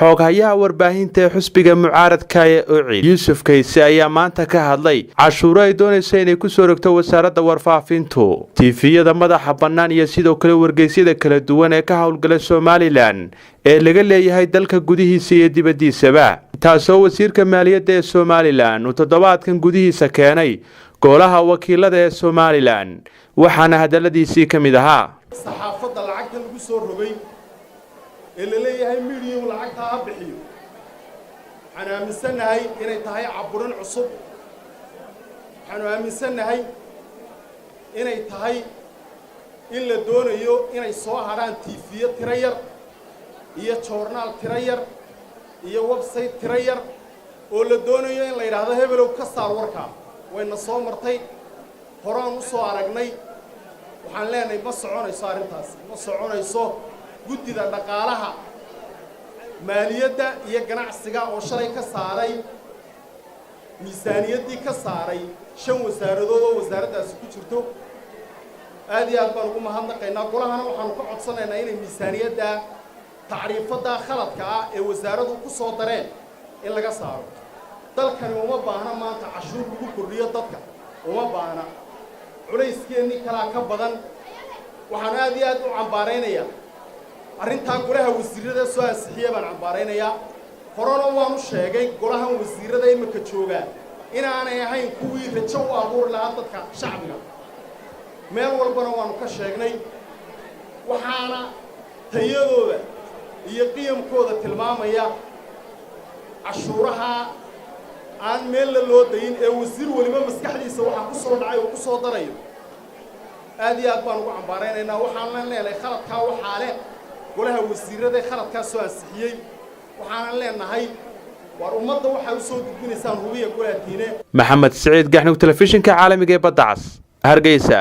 Xooghayaha warbaahinta ee xusbiga mucaaradka ee UCID, Yuusuf Kayse, ayaa maanta ka hadlay cashuuro ay doonayso inay kusoo rogto wasaaradda warfaafintu TV-yada madaxa bannaan iyo sidoo kale wargeysyada kala duwan ee ka howlgala Somaliland ee laga leeyahay dalka gudihiisa iyo dibaddiisaba, taasoo wasiirka maaliyadda ee Somaliland uu toddobaadkan gudihiisa keenay golaha wakiilada ee Somaliland. Waxaana hadaladiisii ka mid ahaa: Saxaafadda lacagta lagu soo rogay ee la leeyahay midiyahu lacagtaa ha bixiyo, waxaanu aaminsannahay inay tahay caburin cusub. Waxaanu aaminsannahay inay tahay in la doonayo inay soo hadhaan TV-yo tiro yar iyo joornaal tiro yar iyo website tiro yar oo la doonayo in la yidhaahdo, "Hebelow, ka saar warkaa." Wayna soo martay, horaan u soo aragnay. Waxaan leenahay, ma soconayso arrintaasi, ma soconayso. Guddida dhaqaalaha, maaliyadda iyo ganacsiga oo shalay ka saaray miisaaniyaddii, ka saaray shan wasaaradood oo wasaaraddaasi ku jirto, aad iyo aad baan ugu mahadnaqaynaa. Golahana waxaanu ka codsanaynaa inay miisaaniyadda tacriifaddaa khaladka ah ee wasaaradu ku soo dareen in laga saaro. Dalkani uma baahna maanta cashuur lagu kordhiyo dadka, uma baahna. Culayskeenni kalaa ka badan. Waxaan aad iyo aad u cambaaraynayaa arrintaa. Golaha wasiirrada soo ansixiya baan cambaaraynayaa. Horena waanu sheegay golahan wasiirrada imika joogaa inaanay ahayn kuwii rajo u abuuri lahaa dadka shacbiga. Meel walbana waanu ka sheegnay. Waxaana tayadooda iyo qiyamkooda tilmaamaya cashuuraha aan meella loo dayin ee wasiir weliba maskaxdiisa waxaa ku soo dhacay uu ku soo darayo. Aad iyo aad baan ugu cambaaraynaynaa. Waxaan la leenahay, khaladkaa waxaa leh golaha wasiirrada khaladkaa soo ansixiyey. Waxaanan leenahay, waar ummadda waxaa u soo gudbinaysaan hubiya golaatiine. Maxamed Siciid Gaxnug, telefishinka caalamiga ee Badda Cas, Hargeysa.